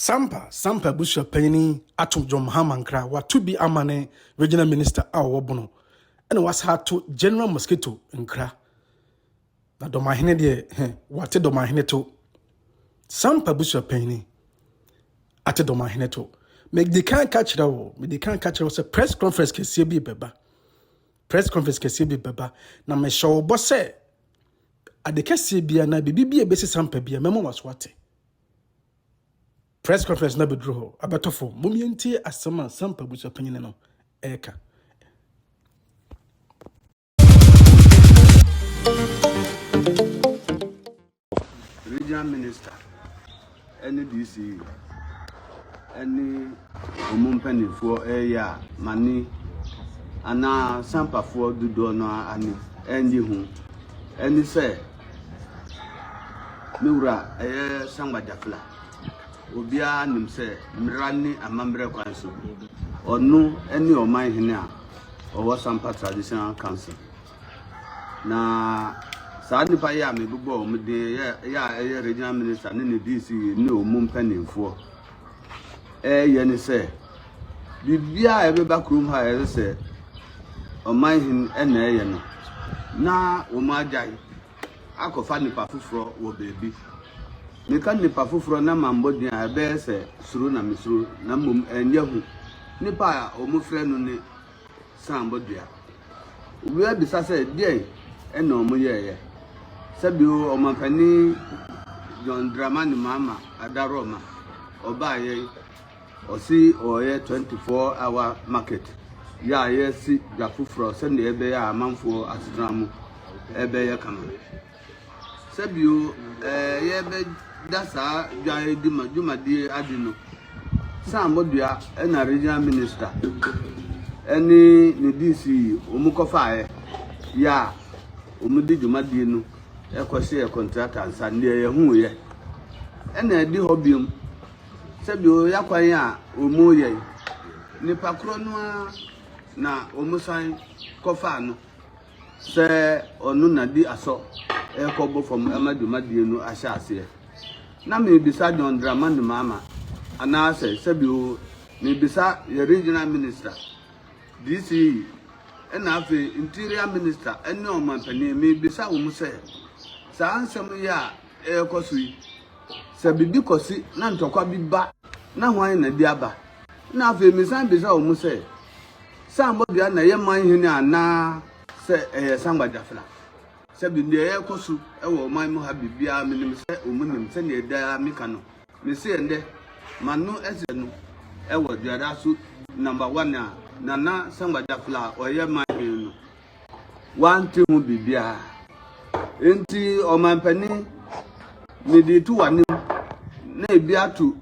Sampa Sampa abusua panyin ato John Mahama nkra, wato bi ama ne regional minister a ɔwɔ Bono, ɛna wasa ato General Mosquito nkra. Na Dɔmahene deɛ, hɛ, wate Dɔmahene to. Sampa abusua panyin ate Dɔmahene to. Mede kan ka kyerɛ wo, mede kan ka kyerɛ wo sɛ press conference kɛseɛ bi bɛba. Press conference kɛseɛ bi bɛba. Na mehyɛ wo bɔ sɛ ade kɛseɛ bi anaa biribi bi a ɛbɛsi Sampa bi a mɛma waso ate. Press conference na bɛduru hɔ abɛtɔ fam. Mom yɛntie asɛm a Sampa abusua panyin no ɛreka. Regional Minister ne DCE ne wɔn mpanimfoɔ reyɛ a m'ani anaa Sampafoɔ dodoɔ no ara ani nnye ho ne sɛ me wura ɛyɛ Sangba Jafla. Obiara nim sɛ mmara ne amammerɛ kwan so ɔno ne ɔman hene a ɔwɔ Sampa Traditional Council. Na saa nnipa yi a mebobɔ wɔn din yɛ a ɛyɛ regional minister ne ne DC ne wɔn mpanimfoɔ ɛreyɛ ne sɛ biribiara a ɛbɛba kurom ha a ɛsɛ sɛ ɔman hen na ɛyɛ no na wɔn agyae akɔfa nipa foforɔ wɔ baabi. Meka nipa foforɔ na mambɔ din a ɛbɛyɛ sɛ suro na mesuro na mmom ɛnyɛ hu. Nipa a wɔfrɛ no ne san bɔ dua. Obi abisa sɛ deɛn na wɔn yɛɛyɛ? Sɛbio ɔmanpanin John Dramani Mahama Adaroma ɔbaayɛ yi ɔsi ɔyɛ 24 hour market yɛ a yɛsi dwa foforɔ sɛdeɛ ɛbɛyɛ a amanfoɔ asetena mu ɛbɛyɛ kama. Sɛ bio, yɛrebɛda saa dwa yi dwumadie adi no, Sam Bodua na Regional Minister ne ne DC wɔn kɔfaeɛ yɛ a wɔde dwumadie no kɔhyɛɛ kɔntrata nsa deɛ yɛhuiɛ. Ɛna ɛdi hɔ biom, sɛ bio yɛakwan a wɔreyɛ yi, nipa korɔ no ara na wɔsan kɔfaa no. Sɛ ɔno na di asɔ rekɔbɔ fam ma dwumadie no ahyɛ aseɛ. Na merebisa John Dramani Mahama anaasɛ sɛbi o, merebisa yɛ Regional Minister, DCE, ɛna afei Interior Minister ne Ɔmanpanin, merebisa wɔn sɛ saa nsɛm yi a ɛrekɔ so yi, sɛ biribi kɔsi na ntɔkwa bi ba na hwan na di aba? Na afei mesan bisa wɔn sɛ, Sambɔdua na ɛyɛ man hene anaa sɛ ɛyɛ Sangbagyafra? Sɛbi deɛ ɛrekɔ so wɔ ɔman mu ha biribiara menim sɛ wɔn nim sɛdeɛ daa meka no. Mese ɛndɛ m'ano asi no wɔ Duada so number one a Nana Sangbagyafra a ɔyɛ man hene no wante ho biribiara. Enti ɔmanpanin mede to w'anim na ebi ato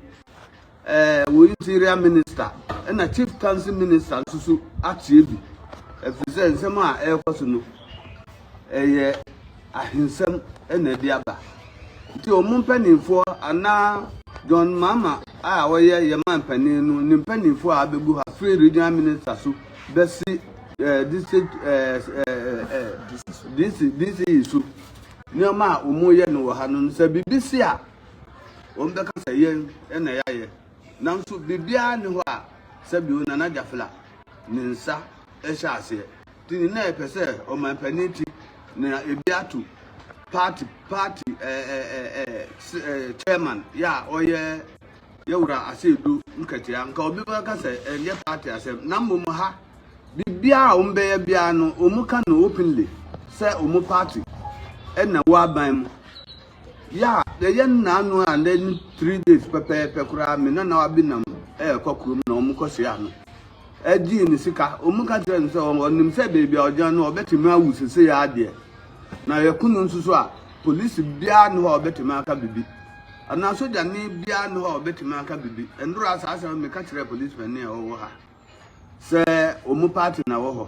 Ɛɛ wo interior minister ɛna chief council minister nso so ateɛ bi ɛfiri sɛ nsɛm a ɛrekɔ so no ɛyɛ ahensɛm ɛna ɛde aba nti wɔn mpanimfoɔ anaa John Mahama a ɔyɛ yɛn man panin no ne mpanimfoɔ a abɛgu ha firi regional minister so bɛsi ɛɛ district ɛɛ ɛɛ ɛɛ DC DCE so nneɛma a wɔyɛ no wɔ ha no sɛ biribi si a Wɔbɛka sɛ yɛn na yɛayɛ, nanso biribiara nni hɔ a sɛbio Nana Gyafla ne nsa hyɛ aseɛ. Nti na yɛpɛ sɛ ɔmanpanin ti na ebi ato party party ɛɛ ɛɛ chairman yɛ a ɔyɛ yɛwura Asiedu Nketia. Nka obi bɛka sɛ ɛnyɛ party asɛm, na mmom ha biribiara a wɔbɛyɛ biara no wɔka no openly sɛ wɔn party ɛna wɔ aban mu. Yɛ a yɛyɛ nnaano a ndɛ ne 3 days pɛpɛɛpɛ koraa me nana bi nam ɛɛkɔ kurom na wɔn kɔhyia no ɛgyee ne sika. Wɔn ka kyerɛ no sɛ ɔnim sɛ beebi a ɔgyina no ɔbɛtumi awu sese yɛ adeɛ na yɛko no nso so a polisi biara ne hɔ a ɔbɛtumi aka bibi anaa sogyani biara ne hɔ a ɔbɛtumi aka bibi. Ndora saa asɛm meka kyerɛ polisi panin a ɔwɔ ha sɛ wɔn party na wɔ hɔ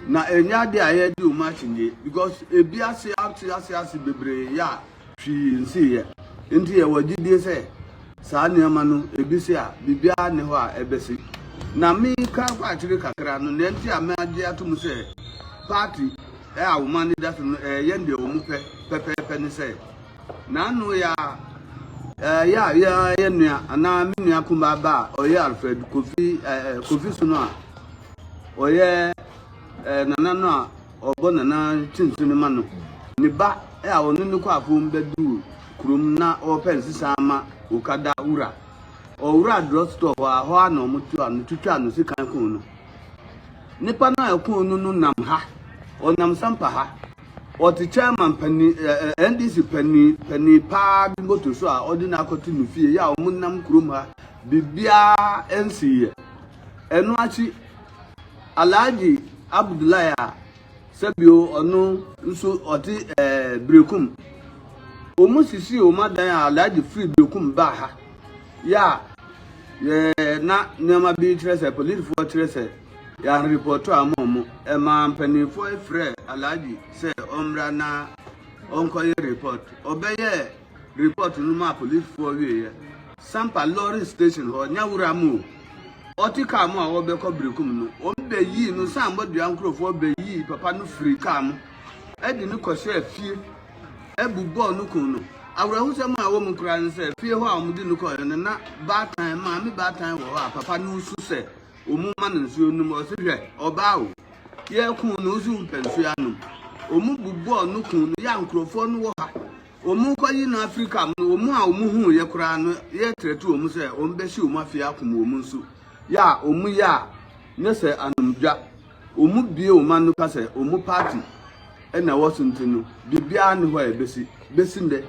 na ɛnyɛ adeɛ a yɛde wɔn akyinye because ebi ase ase ase ase bebree yɛ a hwee nsiiɛ. Nti yɛwɔ gyidie sɛ saa nneɛma no ebi si a biribiara ne hɔ a ɛbɛsi. Na meka kɔ akyire kakra no, nea nti a magye ato mu sɛ party a wɔn ani da so no ɛyɛ deɛ wɔn pɛ pɛpɛɛpɛ ne sɛ n'ano yɛ a Yɛ a yɛ yɛ nua anaa me nua kumaa ba a ɔyɛ Alfred Kofi ɛɛ Kofi Sono a ɔyɛ ɛɛ nana no a ɔbɔ nana kyinkyin ma no ne ba a ɔno ne kɔ afuom bɛduru kurom na ɔrepɛ nsesa ama Okada wura. Ɔwura drug store hɔ a hɔ a na wɔto ano twitwa no sekan kun no. Nipa no a ɛkuu no no nam ha, ɔnam Sampa ha. Ɔte chairman panin ɛ ɛ NDC panin panin paa bi moto so a ɔde no akɔto ne fie yɛ a wɔn nam kurom ha biribiara nsiiɛ. Ɛno akyi Alhaji Abdullahi a sɛbio ɔno nso ɔte ɛɛ Berekum. Wɔn sisii wɔn adan a Alhaji firi Berekum baa ha yɛ a yɛ na nneɛma bi kyerɛ sɛ polisifoɔ kyerɛ sɛ yɛarepɔto ama wɔn. Ɛmaa mpanimfoɔ frɛɛ Alhaji sɛ ɔmmra na ɔnkɔyɛ report. Ɔbɛyɛɛ report no maa polisifoɔ wieeɛ. Sampa lorry station hɔ, Nyawura mu o, ɔte kaa mu a ɔrebɛkɔ Berekum no, wɔbɛyii no, Sanbɔdua nkurɔfoɔ bɛyii papa no firii kaa mu de no kɔhyɛɛ fie bobɔɔ no kum no. Awerɛhosɛm a ɛwɔ mu koraa ne sɛ, fie hɔ a wɔde no kɔeɛ no, na baatan, maame baatan wɔ hɔ a papa no resu sɛ wɔmma no nsuo nnom. Ɔse hwɛ, ɔbaa o, yɛreko no, wo nso wopɛ nsuo anom. Wɔbobɔɔ no kum no, yɛ a nkurɔfoɔ no wɔ ha. Wɔrekɔyi no afiri kaa mu no, wɔn a wɔhuuiɛ koraa no, yɛretrɛte wɔn sɛ wɔbɛhye wɔn afie akum wɔn nso. Yɛ a wɔyɛ a, nyɛ sɛ anomdwa. Wɔbue wɔn ano ka sɛ wɔn party na ɛwɔ so nti no, biribiara nni hɔ a ɛbɛsi. Bɛsi nnɛ,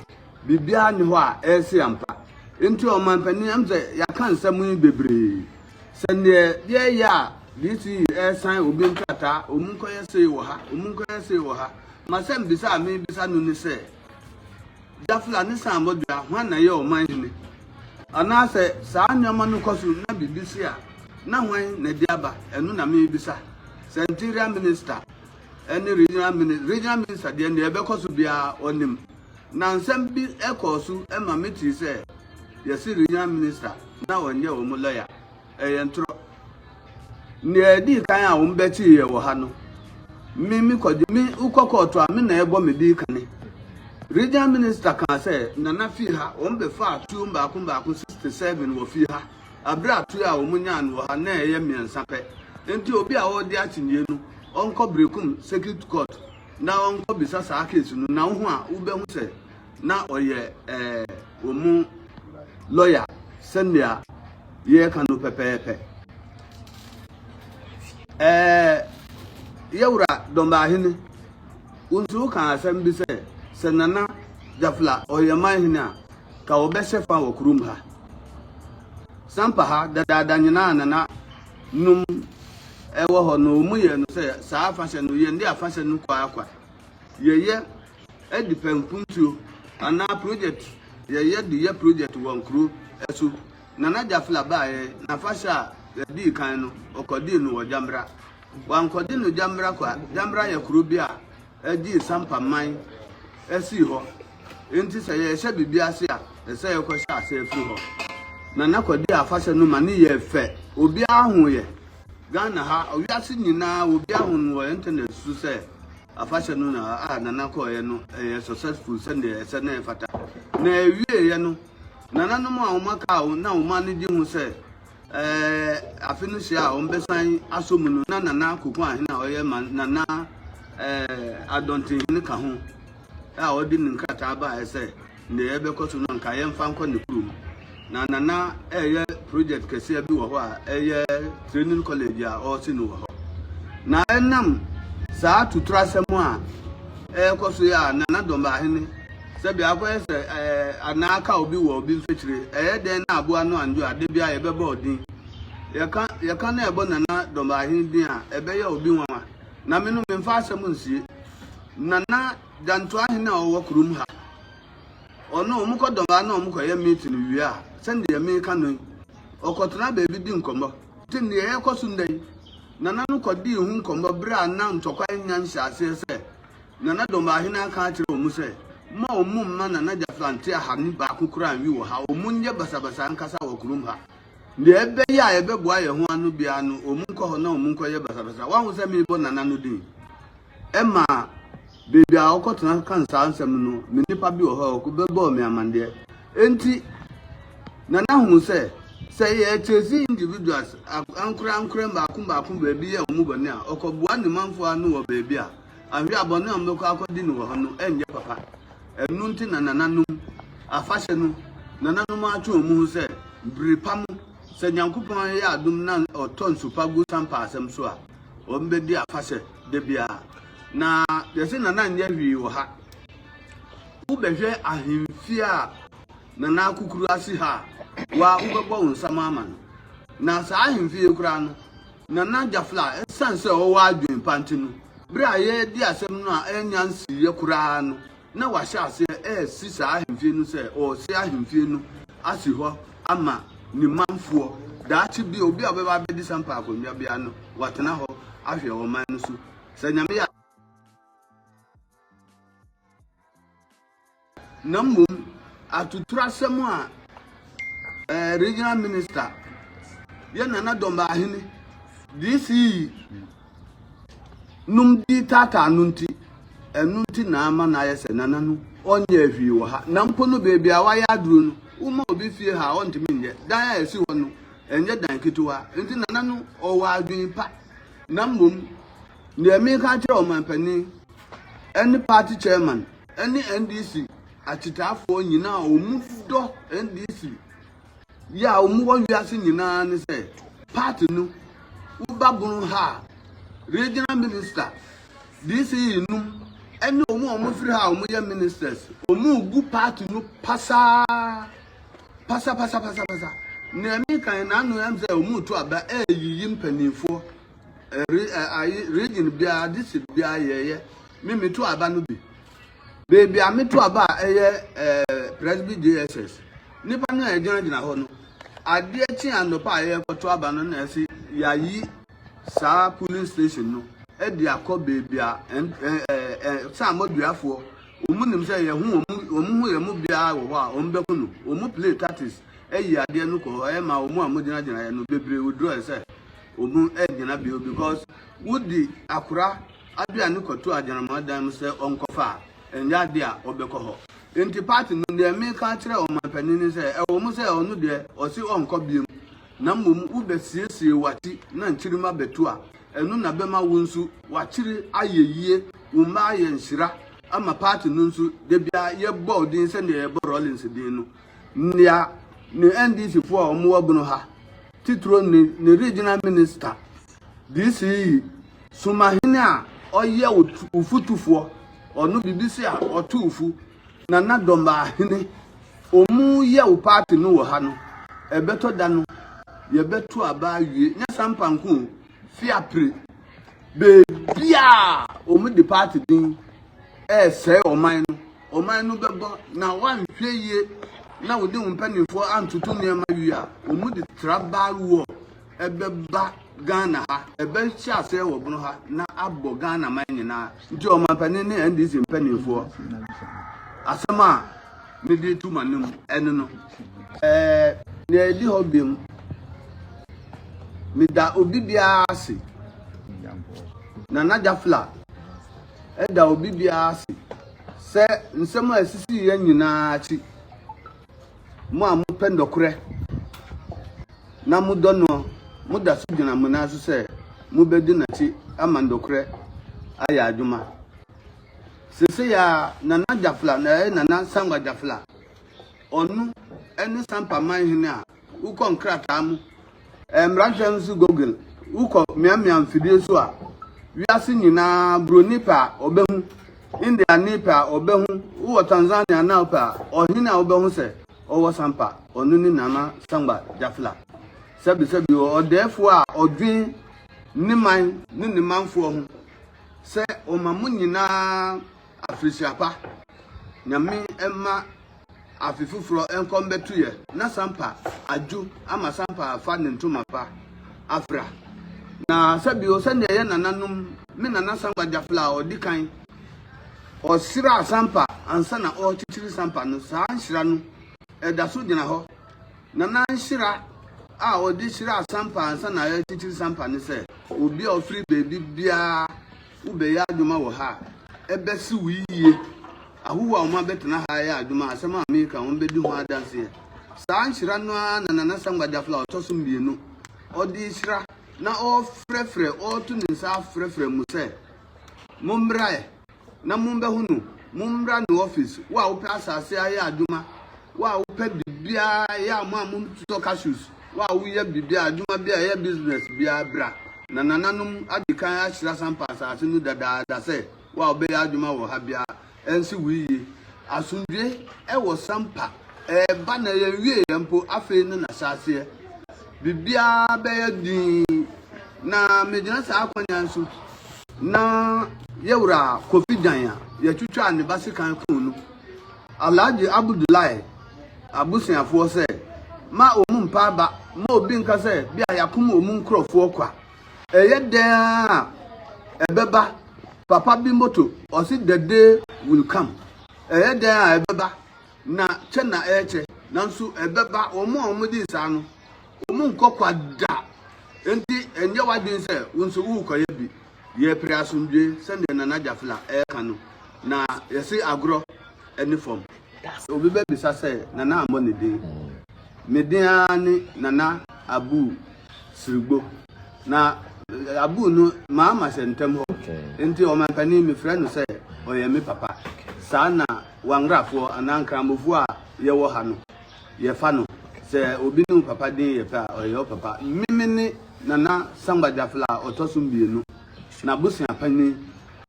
biribiara nni hɔ a ɛresi ampa. Nti ɔmanpanin, ɛm sɛ yɛaka nsɛm yi bebree. Sɛ neɛ yɛreyɛ a DCE ɛresan obi nkrataa, wɔn nkɔyɛ sei wɔ ha, wɔn nkɔyɛ sei wɔ ha. M'asɛmbisa a merebisa no ne sɛ, Jafla ne Sanbɔdua, hwan na ɛyɛ ɔman hene? Anaasɛ saa nneɛma no kɔ so na biribi si a, na hwan na ɛde aba? Ɛno na merebisa. Sɛ Interior Minister ne Regional Minister, Regional Minister deɛ nea ɛbɛkɔ so biara ɔnim. Na nsɛm bi kɔɔ so ma metee sɛ yɛse Regional Minister na ɔnyɛ wɔn lawyer. Ɛyɛ ntorɔ. Nea ɛdii kan a wɔbɛkyee yɛ wɔ ha no, me me kɔgye me wokɔ kɔɔto a me na ɛbɔ me din kane. Regional minister kaa sɛ Nana fie ha wɔn bɛfaa tuo mbaako mbaako 67 wɔ fie ha abere a tuo a wɔn nyaa no wɔ ha na ɛyɛ mmiɛnsa pɛ. Nti obi a ɔredi akyinnye no ɔnkɔ Berekum circuit court na ɔnkɔ bisa saa case no na wohu a wobɛhu sɛ na ɔyɛ ɛɛ wɔn lɔya sɛnea yɛreka no pɛpɛɛpɛ. Ɛɛ yɛwura Dɔmbaahene, wo nso woka asɛm bi sɛ sɛ Nana Gyafla ɔyɛ manhene a, ka wɔbɛhyɛ fa wɔ kurom ha. Sampa ha dadaada nyinaa Nana nom ɛwɔ hɔ no, wɔn yɛ no sɛ saa afahyɛ no yɛn de afahyɛ no kɔ akwa. Yɛyɛ de pɛ mpuntuo anaa project yɛyɛ de yɛ project wɔ nkuro so. Nana Gyafla baeɛ n'afahyɛ a yɛdii kan no ɔkɔdii no wɔ Gyamera. Wankɔdi no Gyamera kwa, Gyamera yɛ kuro bi a ɛgyee Sampa man sii hɔ. Enti sɛ yɛrehyɛ biribi ase a ɛsɛ yɛkɔhyɛ ase afiri hɔ. Nana kɔdii afahyɛ no ma ne yɛɛ fɛ, obiara huiɛ. Ghana ha, wiase nyinaa obiara hu no wɔ internet so sɛ Afahyɛ no na a Nana kɔeɛ no ɛyɛ successful sɛdeɛ ɛsɛ na ɛfata. Na ɛwieeɛ no, nananom a wɔn aka a na wɔn ani gye ho sɛ ɛɛ afe no hyia a wɔbɛsan asɔ mu no, na Nana Koko Ahene a ɔyɛ ma Nana ɛɛ Adɔntenhene ka ho a ɔde ne nkrataa baeɛ sɛ Nea ɛbɛkɔ so no anka yɛmfa nkɔ ne kurom. Na Nana reyɛ project kɛseɛ bi wɔ hɔ a ɛyɛ training college a ɔresi no wɔ hɔ. Na ɛnam saa tuturasɛm a ɛrekɔ so yi a Nana Dɔmbaahene sɛbi akɔyɛ sɛ ɛɛ anaa aka obi wɔ obi mfekyire ɛyɛ dɛn na aboa no andwo a da biara yɛbɛbɔ ɔdin. Yɛka yɛka na ɛbɔ Nana Dɔmbaahene din a ɛbɛyɛ obi nwanwa. Na me no memfa asɛm nsie. Nana Gyantoahene a ɔwɔ kurom ha, ɔno wɔn kɔ dɔm na wɔn kɔyɛ meeting wie a, sɛdeɛ meka no yi, ɔkɔtena baabi di nkɔmmɔ. Nti deɛ ɛrekɔ so nnɛ yi, Nana no kɔdii ho nkɔmmɔ berɛ a na ntɔkwa nnya nhyɛaseɛ sɛ Nana Dɔmahene aka akyerɛ wɔn sɛ mma wɔn mma Nana Gyafla nte ahane baako koraa nwi wɔ ha, wɔn nyɛ basabasa ankasa wɔ kurom ha. Deɛ ɛbɛyɛ a yɛbɛboa yɛn ho ano biara no, wɔn nkɔ hɔ na wɔn nkɔyɛ basabasa. Woahu sɛ merebɔ Nana no din? Ɛma baabi a ɔkɔtena ka saa nsɛm no, me nipa bi wɔ hɔ a ɔbɛbɔɔ me amanneɛ. Enti, Nana huu sɛ, sɛ yɛrekyɛsi individuals, ankorankorɛ mmaako mmaako baabi yɛ wɔn bɔne a, ɔkɔboa ne manfoɔ ano wɔ baabi a, ahwɛ a bɔne a wɔbɛkɔ akɔdi no wɔ hɔ no ɛnyɛ papa. Ɛno nti na nananom afahyɛ no, nananom atwe wɔn ho sɛ, bere pa mu, sɛ Nyankopɔn yɛ adom na ɔtɔ nsu pa gu Sampa asɛm so a, wɔbɛdi afahyɛ da biara. Na yɛse nana nyɛ hwee wɔ ha. Wobɛhwɛ ahemfie a Nana Akukuru ase ha a, wa wobɛbɔ wo nsam ama no. Na saa ahemfie yi koraa no, Nana Gyafla, ɛsiane sɛ ɔwɔ adwene pa nti no, bere a yɛredi asɛm no a ɛnnya nsiiɛ koraa no, na wahyɛ aseɛ resi saa ahemfie no sɛ ɔresi ahemfie no asi hɔ ama ne manfoɔ. Daakye bi, obi a ɔbɛba abɛdi Sampa akonnwa biara no, watena hɔ ahwɛ ɔman no so. Sɛ Nyame yɛ Na mmom atuturasɛm a eh, regional minister yɛ Nana Dɔmbaahene DCE nom di taataa no nti, ɛno nti na ama no ayɛ sɛ Nana no ɔnyɛ hwee wɔ ha. Na mpo no baabi a wayɛ aduro no, woma obi fie ha a ɔntumi nyɛ. Dan a ɛsi hɔ no, ɛnyɛ dan ketewa. Nti Nana no ɔwɔ adwene pa. Na mmom deɛ meka akyerɛ ɔmanpanin ne party chairman ne NDC akyitaafoɔ nyinaa a wɔn dɔ NDC yɛ a wɔn wɔ wiase nyinaa ne sɛ party no woba bono ha a regional minister DCE nom ɛne wɔn a wɔn firi ha a wɔn yɛ ministers wɔn gu party no pasaa pasa pasa pasa pasa nea mi kan n'ano ɛm sɛ wɔn tu aba ɛreyiyi mpanimfoɔ ɛre ayi region biara district biara yɛyɛ me meto aba no bi beebi a meto aba a ɛyɛ ɛɛ Presby JSS nipa no a ɛgyinagyina hɔ no adeɛ kye anɔpa a yɛrekɔto aba no na ɛsi yɛayi saa polling station no ɛde akɔ beebi a ɛn ɛɛ ɛɛ sɛ amɔduafoɔ wɔn nim sɛ yɛn ho wɔn wɔn ho yɛn mu biara wɔ hɔ a wɔn bɛko no wɔn play tactics ɛyi adeɛ no kɔ hɔ ɛma wɔn a wɔgyinagyina yɛ no bebree withdraw sɛ wɔn ɛgyina bio because wodi akora aduane kɔto agyanamɔ dan mu sɛ ɔnkɔfa a, ɛnyɛ ade a ɔbɛkɔ hɔ. Enti party no, deɛ meka akyerɛ ɔmanpanin ne sɛ, ɛwɔ mu sɛ ɔno deɛ ɔse ɔnkɔ biom, na mmom wobɛsiesie w'akyi na nkyirimma bɛtu a, ɛno na bɛma wo nso w'akyiri ayɛ yie, wo mma ayɛ nhyira ama party no nso, da biara yɛbɔ wo din sɛdeɛ yɛbɔ Rawlings din no. Nea ne NDC foɔ a wɔwɔ Bono ha, titiro ne ne regional minister, DCE, Somahene a ɔyɛ wo fotufoɔ, ɔno biribi se a ɔto wo fu, Nana Dɔmbaahene, ɔmu yɛ wo party no wɔ ha no, ɛbɛtɔ da no, yɛbɛto aba awie, nyɛ Sampa nko o, Fiapre, baabiaa ɔmu de party din ɛresɛe ɔman no, ɔman no bɛbɔ, na woanhwɛ yie na wode wo mpanimfoɔ antoto nneɛma wie a, ɔmu de tribal war ɛbɛba Ghana ha, ɛbɛhyɛ aseɛ wɔ bono ha na abɔ Ghana man nyinaa. Nti ɔmanpanin ne NDC mpanimfoɔ, asɛm a mede to m'anom ɛno no. Ɛɛ nea ɛdi hɔ biom, meda obi biara ase. Nana Jafla ɛda obi biara ase sɛ nsɛm a ɛsisi yɛn nyinaa akyi. Mo a mopɛ nɔkorɛ na modɔ noɔ, moda so gyina mo nan so sɛ mobɛdi n'akyi ama nɔkorɛ ayɛ adwuma. Seesei ara, Nana Gyafla na ɛyɛ Nana Sangwa Gyafla. Ɔno ne Sampa manhene a wokɔ nkrataa mu Mmarahyɛ nso Google, wokɔ mmeammea mfidie so a, wiase nyinaa buroni pɛ a ɔbɛhu, Indiani pɛ a ɔbɛhu, wowɔ Tanzania na wopɛ a, ɔhene a wobɛhu sɛ ɔwɔ Sampa, ɔno ne Nana Sangba Jafla. Sɛbisɛbi ɔdɛɛfoɔ a ɔdwen ne man ne ne manfoɔ ho sɛ ɔma mo nyinaa afirihyia pa. Nyame mma Afe foforɔ nkɔ mbɛto yɛ na Sampa adwo ama Sampa afa ne ntoma pa afra. Na sɛbio sɛdeɛ yɛ nananom, me nana Sangba Gyafla a ɔdi kan ɔhyiraa Sampa ansa na ɔrekyekyere Sampa no, saa nhyira no ɛda so gyina hɔ. Nana nhyira a ɔde hyiraa Sampa ansa na ɔrekyekyere Sampa ne sɛ, obi a ɔfiri baabi biara wobɛyɛ adwuma wɔ ha a, ɛbɛsi wo yie. Ahohoɔ a wɔabɛtena ha ayɛ adwuma, asɛm a mereka, wɔbɛdi ho adanseɛ. Saa nhyira no ara na Nana Sangba Gyafla a ɔtɔ so mmienu ɔde rehyira na ɔrefrɛfrɛ, ɔreto ne nsa afrɛfrɛ mo sɛ mommra ɛ na mombɛhu no, mommra ne office, wo a wopɛ asase ayɛ adwuma, wo a wopɛ biribiara yɛ a mo a mototɔ cashews, wo a woyɛ biribiara, adwuma bi a ɛyɛ business biara bra. Na nananom adi kan ahyira Sampa asase no dadaada sɛ wo a wobɛyɛ adwuma wɔ ha biara Ɛnsi wo yiye. Asomdwoe wɔ Sampa ɛreba na yɛnwieɛ mpo afei no na hyɛaseɛ. Biribiara bɛyɛ dinn. Na megyina saa akwannya yi so na yɛwura Kofi Gyan a yɛtwitwaa ne ba sekan kuu no, Alhaji Abudulai abusuafoɔ sɛ ma wɔn mpa aba, ma obi nka sɛ bi a yɛakom wɔn nkurɔfoɔ kwa. Ɛyɛ dɛn ara a ɛbɛba. Papa bi moto, ɔse the day will come. Ɛyɛ dɛn a ɛbɛba, na kyɛ na ɛrekyɛ, nanso ɛbɛba. Wɔn a wɔdii saa no, wɔn nkɔ kwa da. Enti ɛnyɛ w'adwene sɛ wo nso worekɔyɛ bi. Yɛrepere asomdwoe sɛdeɛ Nana Gyafla reka no, na yɛse agorɔ ne fam. Obi bɛbisa sɛ Nana ammɔ ne din. Me din ara ne Nana Abu Sirigbo. Na Abu no maa ma hyɛ ntam hɔ. Nti ɔmanpanin mefrɛ no sɛ ɔyɛ me papa. Saa na Wangrafoɔ anaa Nkramofoɔ a yɛwɔ ha no yɛfa no. Sɛ obi ne wo papa din yɛ pɛ a, ɔyɛ wo papa. Me me ne Nana Sangba Gyafla a ɔtɔ so mmienu, n'abusua panin.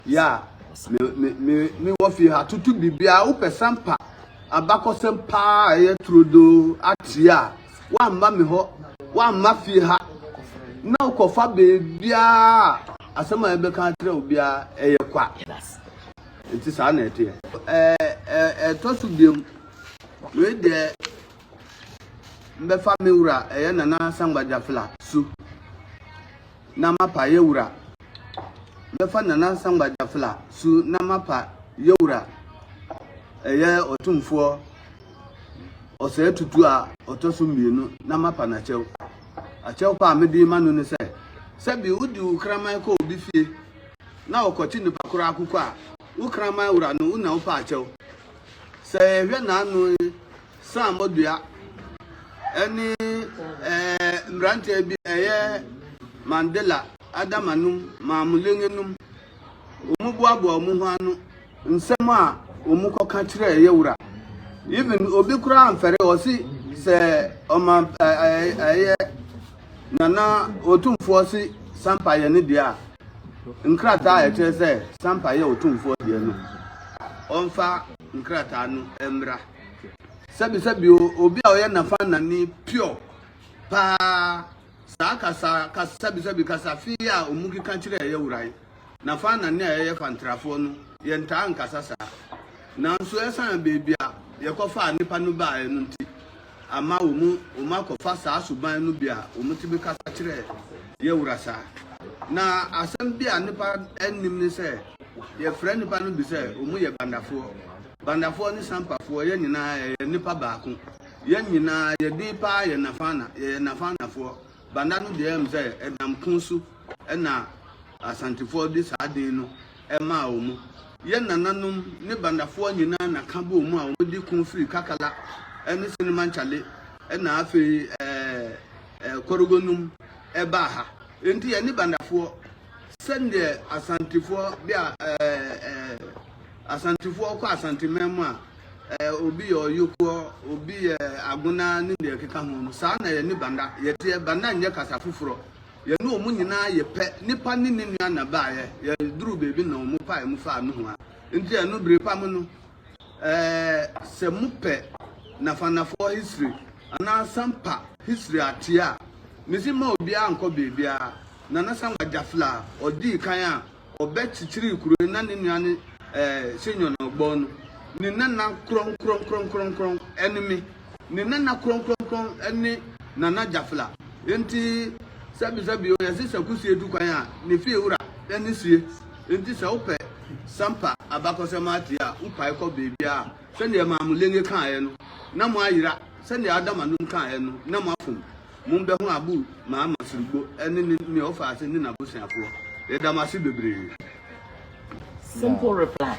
Yɛ a me me me me wɔ fie ha tutu biribiara wopɛ sampa abakɔsɛm paa a ɛyɛ turodoo ateɛ a woamma me hɔ woamma fie ha na wokɔfa baabiara a asɛm a ɛbɛka akyerɛ wo biara ɛyɛ kwa nti saa na ɛteɛ ɛɛ ɛtɔ so biom wei deɛ mbɛfa me wura ɛyɛ Nana Sangba Gyafla su na mapa yɛwura Mɛfa Nana Sangba Gyafla su na mapa yɛwura Ɛyɛ ɔtumfoɔ Ɔsɛe Tutu a ɔtɔ so mmienu na mapa no akyɛw. Akyɛw pa a mede rema no ne sɛ, sɛbi wode wo kraman kɔ obi fie na ɔkɔkye nipa koro akokɔ a, wo kraman wura no wo na wopɛ akyɛw. Sɛ yɛhwɛ n'ano yi, Sammɔdua ne ɛɛ mmeranteɛ bi ɛyɛ Mandela Adama nom, Maamulenge nom, wɔn boaboa wɔn ho ano nsɛm a wɔn kɔka kyerɛ ɛyɛ wura. Even obi koraa mfɛre ɔsi sɛ ɔma ɛyɛ nana otumfoɔ si Sampa yɛ ne deɛ a, nkrataa a ɛkyerɛ sɛ Sampa yɛ otumfoɔ deɛ no, ɔmfa nkrataa no mmra. Sɛbisɛbi o, obi a ɔyɛ Nafanani pure paa, saa kasa, kasa, sɛbisɛbi kasa fi yi a ɔmu keka kyerɛ ɛyɛ wura yi, Nafanani a yɛyɛ Fantrafoɔ no, yɛntaa nkasa saa. Nanso ɛsan baabi a yɛkɔfaa nnipa no baeɛ no nti, ama wɔn, wɔn akɔfa saa suban no bi a wɔtumi kasa kyerɛ yɛ wura saa. Na asɛm bi a nnipa nnim ne sɛ, yɛfrɛ nnipa no bi sɛ wɔn yɛ Bandafoɔ. Bandafoɔ ne Sampafoɔ, yɛn nyinaa yɛyɛ nnipa baako. Yɛn nyinaa, yɛn din paa yɛ Nafana, yɛyɛ Nafanafoɔ. Banda no deɛ ɛm sɛ ɛnam ko so na Asantefoɔ de saa din no maa wɔn. Yɛn nananom ne Bandafoɔ nyinaa na ka bɔɔ mu a wɔde ko firi Kakala ne Senemankyale na afei ɛɛ Korogonum baa ha. Enti yɛne Bandafoɔ sɛdeɛ Asantefoɔ bi a ɛɛ Asantefoɔ kɔ Asanteman mu a, obi yɛ ɔyokoɔ, obi yɛ agona ne deɛ ɛkeka ho no, saa na yɛne Banda yɛteɛ. Banda nyɛ kasa foforɔ. Yɛne wɔn nyinaa yɛ pɛ. Nipa ne ne nua na baeɛ. Yɛduruu baabi na wɔn pae mu faa nohoa. Nti ɛno bere pa mu no, sɛ mopɛ Nafanafoɔ history anaa Sampa history ateɛ a, mese mma obiara nkɔ baabiara. Nana Sangba Gyafla a ɔdii kan a Ɔbɛkyekyeree kuro yi na ne nua ne eh, Simeon Ɔgbɔn no. Ne nana krɔnkrɔnkrɔnkrɔnkrɔn ne me. Ne nana krɔnkrɔnkrɔn ne Nana Gyafla. Enti sɛbisɛbi o, yɛse sɛ kusie tu kwan a, ne fie wura ne sie. Enti sɛ wopɛ Sampa abakɔsɛm atie a, wopae kɔ baabiara a, sɛdeɛ Maamulenge kaeɛ no, na moayera, sɛdeɛ Adama nom kaeɛ no, na moafom. Mombɛho Abu Mahama Sirigbo ne ne nea ɔfa ase ne n'abusuafoɔ. Yɛda mo ase bebree. Simple reply.